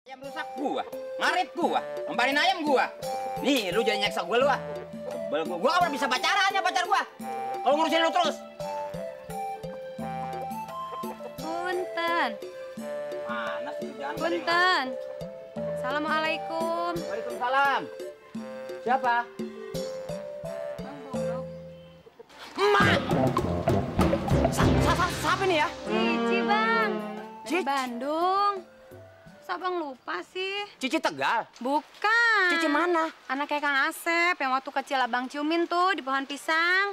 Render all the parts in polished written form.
Ayam rusak gua, ngarit gua, ngemparin ayam gua. Nih, lu jangan nyeksa gua lu ah. Sebel gua. Gua kan bisa pacaran ya pacar gua. Kalau ngurusin lu terus. Punten. Mana sih jangan. Punten. Assalamualaikum. Waalaikumsalam. Siapa? Bang Buluk. Emak. Siapa nih ya? Cici, Bang. Dari Cici? Bandung. Masa Bang lupa sih? Cici Tegal. Bukan. Cici mana? Anaknya Kang Asep yang waktu kecil Abang ciumin tuh di pohon pisang.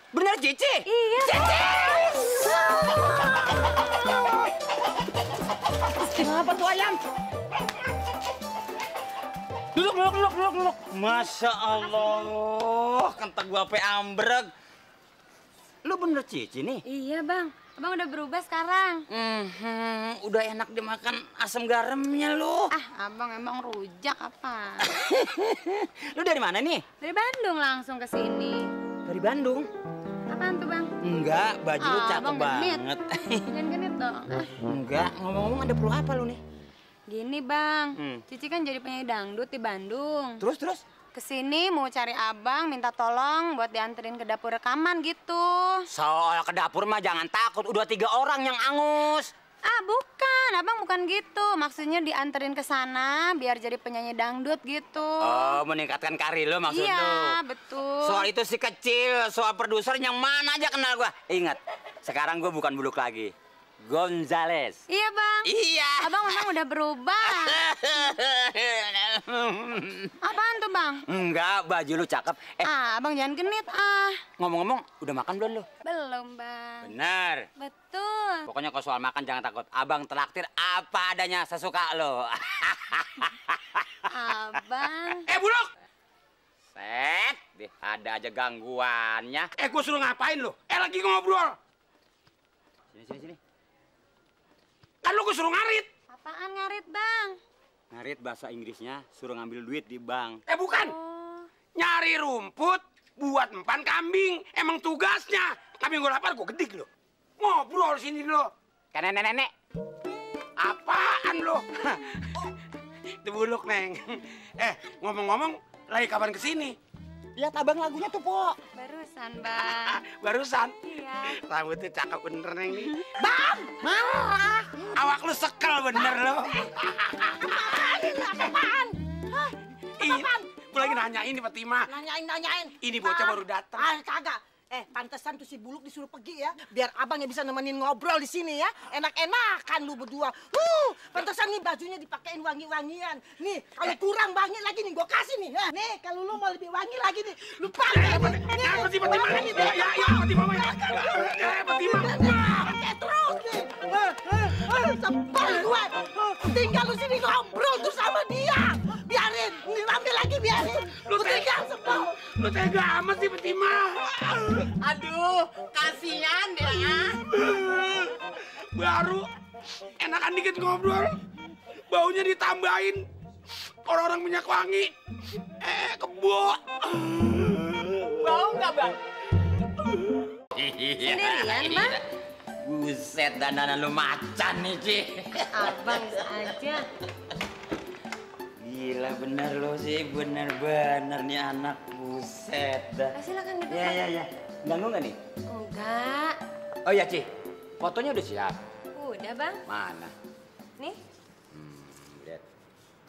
Bener Cici? Iya. Cici! Kenapa tuh ayam? Duduk. Masya Allah, kentang gua ape ambrek. Lu bener Cici nih? Iya, Bang. Abang udah berubah sekarang. Udah enak dimakan asam garamnya lu. Ah, Abang emang rujak apa? Lu dari mana nih? Dari Bandung langsung ke sini. Dari Bandung? Apaan tuh, Bang? Enggak, baju lu cakep Abang genit. banget. Jangan genit dong. Enggak, ngomong-ngomong ada perlu apa lu nih? Gini, Bang. Cici kan jadi penyanyi dangdut di Bandung. Terus? Kesini mau cari abang, minta tolong buat dianterin ke dapur rekaman gitu. Soal ke dapur mah jangan takut, udah 3 orang yang angus. Ah, bukan. Abang bukan gitu. Maksudnya dianterin ke sana biar jadi penyanyi dangdut gitu. Oh, meningkatkan karir lo maksud lu? Iya, betul. Soal itu si kecil, soal produser yang mana aja kenal gua. Ingat, sekarang gua bukan Buluk lagi. Gonzales. Iya, Bang. Iya. Abang memang udah berubah. Apaan tuh, Bang? Enggak, baju lu cakep. Abang jangan genit, ah. Ngomong-ngomong, udah makan belum lu? Belum, Bang. Bener. Betul. Pokoknya kalau soal makan jangan takut. Abang traktir apa adanya sesuka lo. Abang. Buluk! Set, ada aja gangguannya. Gue suruh ngapain lo? Lagi ngobrol. Sini. Kan lo gue suruh ngarit. Apaan ngarit, Bang? Ngarit bahasa Inggrisnya suruh ngambil duit di bank. Bukan. Oh. Nyari rumput buat empan kambing. Emang tugasnya. Kambing gue lapar, gue gedik lo. Ngobrol sini lo. Kan nenek-nenek. Apaan lo? Itu Buluk, Neng. Ngomong-ngomong, lagi kapan kesini? Lihat abang lagunya tuh, Po. Barusan, Bang. Barusan. Iya. Rambutnya cakep bener, Neng nih. Bang, marah. Awak lu sekel bener lo. Apaan? Hah? Apaan? Gue lagi nanyain nih Fatima. Nanyain. Ini bocah baru datang. Kagak. Pantesan tuh si Buluk disuruh pergi ya, biar abang yang bisa nemenin ngobrol di sini ya. Enak-enakan lu berdua. Pantesan nih bajunya dipakein wangi-wangian. Nih, kalau kurang wangi lagi nih gua kasih nih. Nih, kalau lu mau lebih wangi lagi nih, lu pakai. Apa sih Fatima? Ya, Fatima. Fatima. Pakai terus nih. Sebel gue. Tinggal lu sini ngobrol tuh sama dia. Biarin, rame lagi biarin. Lu tinggal sebel. Lu tega amat sih Fatima. Aduh, kasihan deh ya. Baru enakan dikit ngobrol, baunya ditambahin orang-orang minyak wangi. Kebo. Bau nggak, Bang? Sendirian, Bang? Buset, dandanan lu macan nih, Ci. Abang aja. Gila bener lo sih, bener-bener nih anak. Buset dah. Silakan duduk. Ya. Ganggu nggak nih? Enggak. Oh iya, Ci. Fotonya udah siap. Udah, Bang. Mana? Nih, Lihat.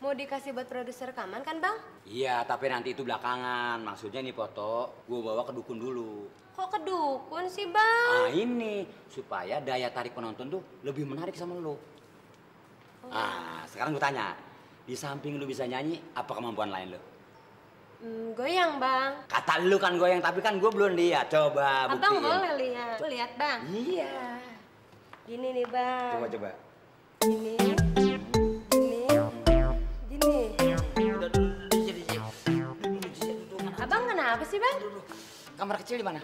mau dikasih buat produser rekaman kan, Bang? Iya, tapi nanti itu belakangan. Maksudnya nih foto, gue bawa ke dukun dulu. Kok ke dukun sih, Bang? Nah ini, supaya daya tarik penonton tuh lebih menarik sama lo. Sekarang gue tanya. Di samping lu bisa nyanyi, apa kemampuan lain lo? Goyang, Bang. Kata lu kan goyang, tapi kan gue belum lihat. Coba buktiin. Abang boleh lihat. Lu lihat, Bang. Iya. Gini nih, Bang. Coba. Gini. Abang kenapa sih, Bang? Kamar kecil di mana?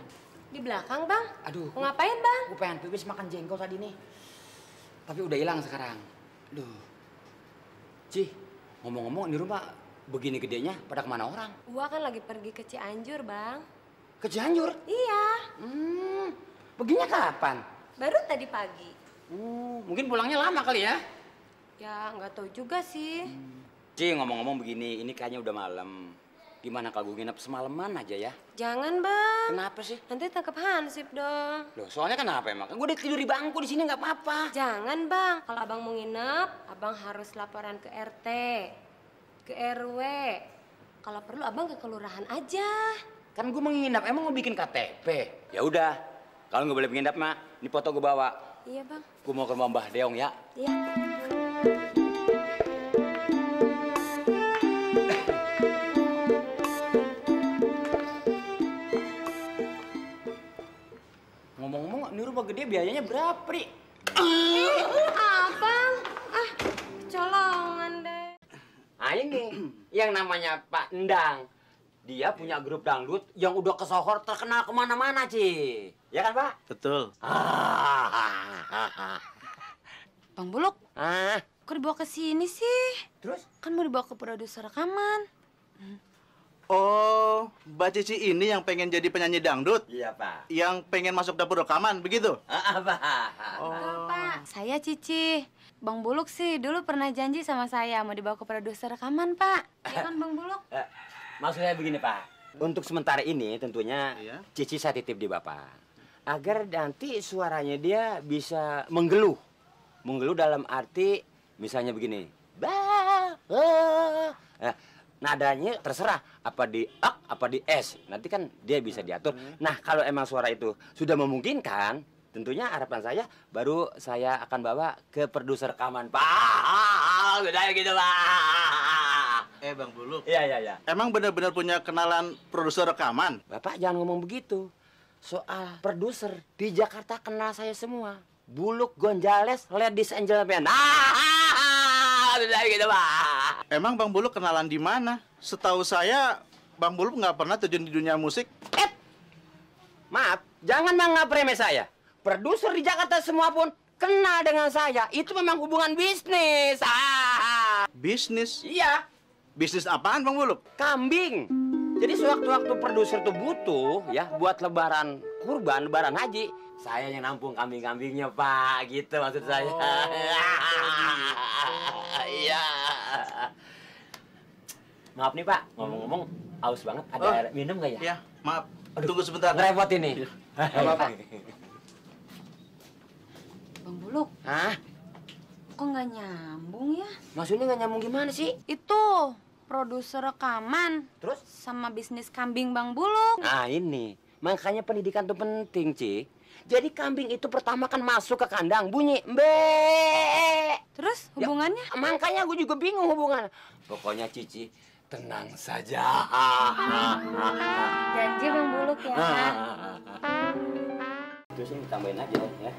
Di belakang, Bang. Aduh. Mau ngapain, Bang? Gue pengen pipis makan jengkol tadi nih. Tapi udah hilang sekarang. Duh. Ci, ngomong-ngomong di rumah begini gedenya pada kemana orang? Gua kan lagi pergi ke Cianjur, Bang. Ke Cianjur? Iya. Perginya kapan? Baru tadi pagi. Mungkin pulangnya lama kali ya? Ya nggak tahu juga sih. Ci, ngomong-ngomong begini, ini kayaknya udah malam. Gimana kalau gue nginep semalaman aja ya? Jangan, Bang. Kenapa sih? Nanti tangkap hansip dong. Loh, soalnya kenapa emang? Kan gue udah tidur di bangku di sini nggak apa-apa. Jangan, Bang. Kalau Abang mau nginep, Abang harus laporan ke RT, ke RW. Kalau perlu Abang ke kelurahan aja. Kan gue mau nginep, emang mau bikin KTP? Ya udah, kalau nggak boleh nginep mah, ini foto gue bawa. Iya, Bang. Gue mau ke rumah Mbah Deong ya. Iya. Ngomong-ngomong, ini rumah gede biayanya berapa, Ri? Abang, colongan deh. Ah ini, yang namanya Pak Endang. Dia punya grup dangdut yang udah kesohor terkenal kemana-mana, Ci. Ya kan, Pak? Betul. Bang Buluk, Ah, kok dibawa ke sini sih? terus? Kan mau dibawa ke produser rekaman. Oh, Mbak Cici ini yang pengen jadi penyanyi dangdut? Iya, Pak. Yang pengen masuk dapur rekaman, begitu? Pak. Pak, saya Cici. Bang Buluk sih dulu pernah janji sama saya mau dibawa ke produser rekaman, Pak. Ya kan, Bang Buluk? Maksudnya begini, Pak. Untuk sementara ini tentunya Iya. Cici saya titip di Bapak. Agar nanti suaranya dia bisa menggeluh. Menggeluh dalam arti misalnya begini. Nadanya terserah apa di ak apa di s. Nanti kan dia bisa diatur. Nah, kalau emang suara itu sudah memungkinkan, tentunya harapan saya baru saya akan bawa ke produser rekaman. Pak, udah gitu, Pak. Bang Buluk. Iya. Emang benar-benar punya kenalan produser rekaman? Bapak jangan ngomong begitu. Soal produser di Jakarta kenal saya semua. Buluk Gonzales, ladies and gentlemen. Udah gitu, Pak. Emang Bang Buluk kenalan di mana? Setahu saya, Bang Buluk nggak pernah terjun di dunia musik. Maaf, jangan menganggap remeh saya. Produser di Jakarta semua pun kenal dengan saya. Itu memang hubungan bisnis. Bisnis? Iya, Bisnis apaan Bang Buluk? kambing. Jadi sewaktu-waktu produser tuh butuh ya buat lebaran kurban, lebaran haji, saya yang nampung kambing-kambingnya, Pak. Gitu maksud saya. Iya. Maaf nih, Pak. Ngomong-ngomong, aus banget. Ada air minum nggak ya? Ya, maaf. Aduh, Tunggu sebentar. ngerepot ini. Nggak apa-apa. Bang Buluk, Hah? kok nggak nyambung ya? Maksudnya nggak nyambung gimana sih? Itu produser rekaman Terus? sama bisnis kambing Bang Buluk. Nah ini, makanya pendidikan tuh penting, Ci. Jadi kambing itu pertama kan masuk ke kandang, bunyi mbe. Terus Ya, hubungannya? makanya gue juga bingung hubungan. Pokoknya Cici, tenang saja. Janji Bang Buluk ya. Itu sih tambahin aja ya.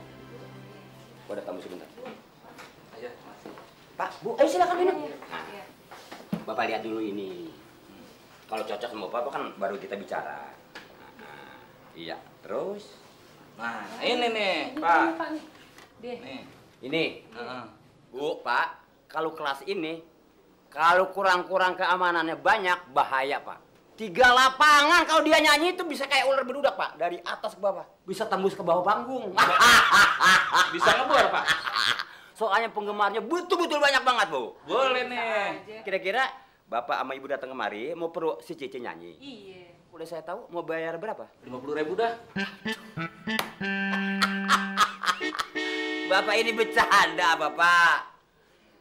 Gua ada tamu sebentar. Pak, Bu, ayo silakan minum. Nah, Bapak lihat dulu ini. Kalau cocok sama Bapak kan baru kita bicara. Iya, terus. Nah, ini nih, Pak. Deh. Nih. Ini, Heeh. Bu, Pak, kalau kelas ini, kalau kurang-kurang keamanannya banyak, bahaya, Pak. 3 lapangan kalau dia nyanyi itu bisa kayak ular berudak, Pak. Dari atas ke bawah. Bisa tembus ke bawah panggung. Bisa ngebor, Pak? Soalnya penggemarnya betul-betul banyak banget, Bu. Boleh nih. Kira-kira Bapak sama Ibu datang kemari, mau perlu si Cici nyanyi? Iya. Udah saya tahu, mau bayar berapa? 50.000 dah. Bapak ini bercanda, Bapak.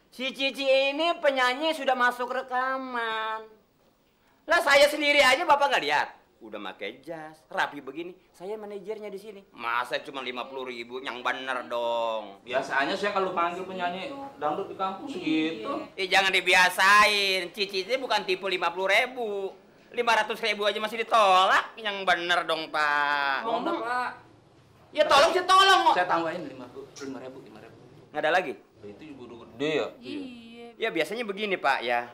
Si Cici ini penyanyi sudah masuk rekaman. Lah saya sendiri aja Bapak nggak lihat. Udah pakai jas, rapi begini. Saya manajernya di sini. Masa cuma 50.000, yang bener dong. Biasanya saya kalau panggil penyanyi dangdut di kampus gitu. Jangan dibiasain. Cici itu bukan tipe 50.000. 500.000 aja masih ditolak. Yang bener dong, Pak. Mau enggak, Pak? Ya tolong sih tolong. Saya tambahin 5.000. Nggak ada lagi? Itu juga udah gede ya. Iya. Ya biasanya begini, Pak, ya.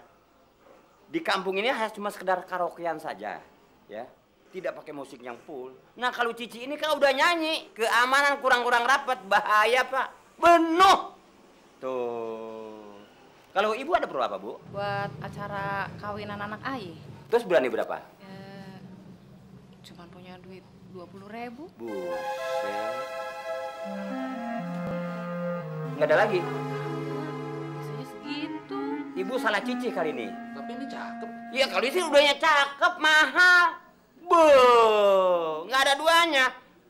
Di kampung ini hanya cuma sekedar karaokean saja, ya. Tidak pakai musik yang full. Nah, kalau Cici ini kan udah nyanyi, keamanan kurang-kurang rapat, bahaya, Pak. Penuh. Tuh. Kalau Ibu ada perlu apa, Bu? Buat acara kawinan anak Ai. Terus berani berapa? Cuman punya duit 20.000. Buset. Nggak ada lagi? Biasanya segitu. Ibu salah Cici kali ini. Tapi ini cakep. Iya kalau sih udahnya cakep, mahal. Nggak ada duanya.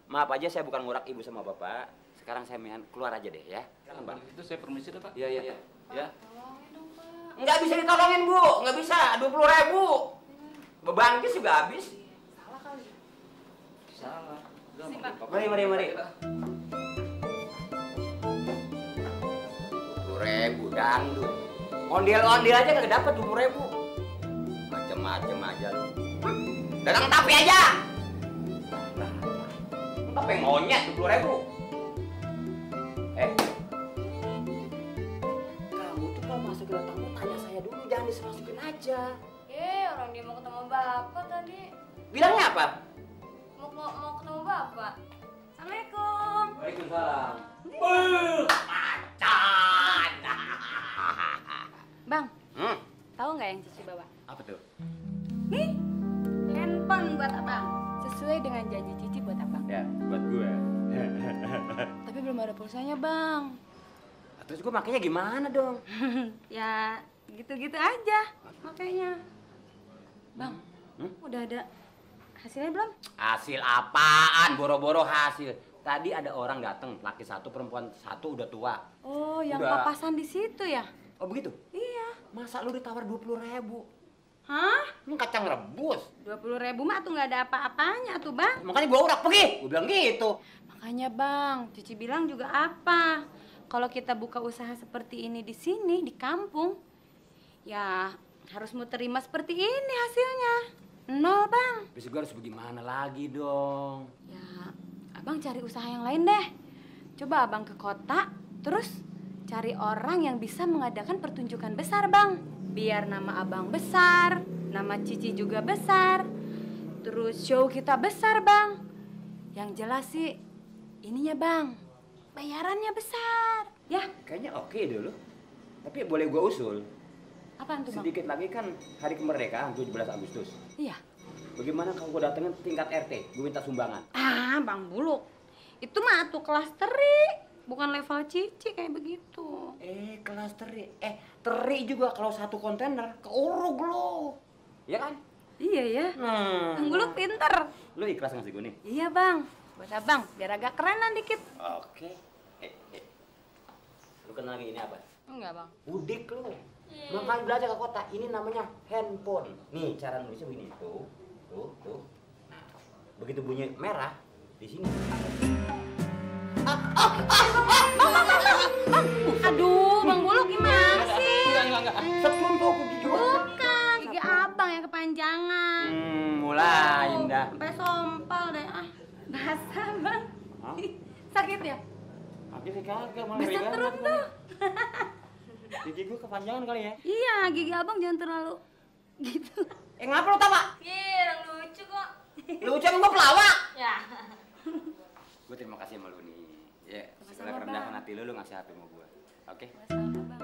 Maaf aja saya bukan ngurak ibu sama bapak. Sekarang saya mendingan keluar aja deh ya. Silakan bang. Itu saya permisi deh, Pak. Iya iya iya. Ya. Tolongin dong, Pak. Nggak bisa ditolongin bu, nggak bisa. 20.000. Beban kis juga habis. Salah kali. Salah. Udah, Sini, maafin Pak. Papa. Mari mari mari. Pak. 20.000 dangdut. Ondel-ondel aja kagak dapet 20.000. Macem-macem aja lu. Dagang tapi aja. Tapi monyet 20.000. Kamu tuh kalau masuk ke tamu tanya saya dulu, jangan dimasukin aja. Orang dia mau ketemu bapak tadi. Bilangnya apa? Mau ketemu bapak. Assalamualaikum. Waalaikumsalam. Macan. Bang, Hmm, tahu nggak yang Cici bawa? apa tuh? Nih, handphone buat abang. Sesuai dengan janji Cici buat abang. Ya, buat gue. Tapi belum ada pulsanya, Bang. Terus gue makanya gimana dong? Ya, gitu-gitu aja makanya. Bang, udah ada hasilnya belum? Hasil apaan? Boro-boro hasil. Tadi ada orang datang, laki satu, perempuan satu, udah tua. Oh, yang Udah. papasan di situ ya? Oh begitu? Iya. Masa lu ditawar 20.000? Hah? Lu kacang rebus. 20.000 mah tuh nggak ada apa-apanya tuh, Bang. Makanya gua urak pergi. Gua bilang gitu. Makanya, Bang, Cici bilang juga apa? Kalau kita buka usaha seperti ini di sini, di kampung, ya harus mau terima seperti ini hasilnya. Nol, Bang. Terus gua harus bagaimana lagi dong? Ya, abang cari usaha yang lain deh. Coba abang ke kota, terus cari orang yang bisa mengadakan pertunjukan besar, Bang. Biar nama abang besar, nama Cici juga besar. Terus show kita besar, Bang. Yang jelas sih, ininya, Bang, bayarannya besar. Ya, Kayaknya oke dulu. Tapi boleh gua usul. apaan tuh, Bang? Sedikit lagi kan hari kemerdekaan 17 Agustus. Iya. Bagaimana kalau gua datengin tingkat RT? Gua minta sumbangan. Ah, Bang Buluk. Itu mah tuh kelas teri. Bukan level Cici kayak begitu. Kelas teri. Teri juga kalau satu kontainer keurug lo. Ya kan? Iya ya. Bang Buluk pinter. Lu ikhlas ngasih gue nih? Iya, Bang. Buat abang, biar agak kerenan dikit. Oke. Lu kenal lagi ini apa? Enggak, Bang. Budik lu. Makanya belajar ke kota. Ini namanya handphone. Nih, cara nulisnya begini. Tuh. Nah, begitu bunyi merah, di sini. Aduh, Bang Buluk gimana sih? Enggak. Secontoh gigi gua. Bukan, gigi abang yang kepanjangan. Mulai dah. Sampai sompal deh. Ah, basah, Bang. Hah? Sakit ya? Aku sih kagak malah Bisa ngeri terus banget. tuh. Gigi gua kepanjangan kali ya. Iya, gigi abang jangan terlalu gitu. Ngapa lu tawa? Iya, lucu kok. Lu ucap gua pelawak. Ya. Gue terima kasih sama lu nih. Ya, Sama-sama, segala kerendahan Bang. hati lu ngasih hati sama gue. Oke? Sama, Bang.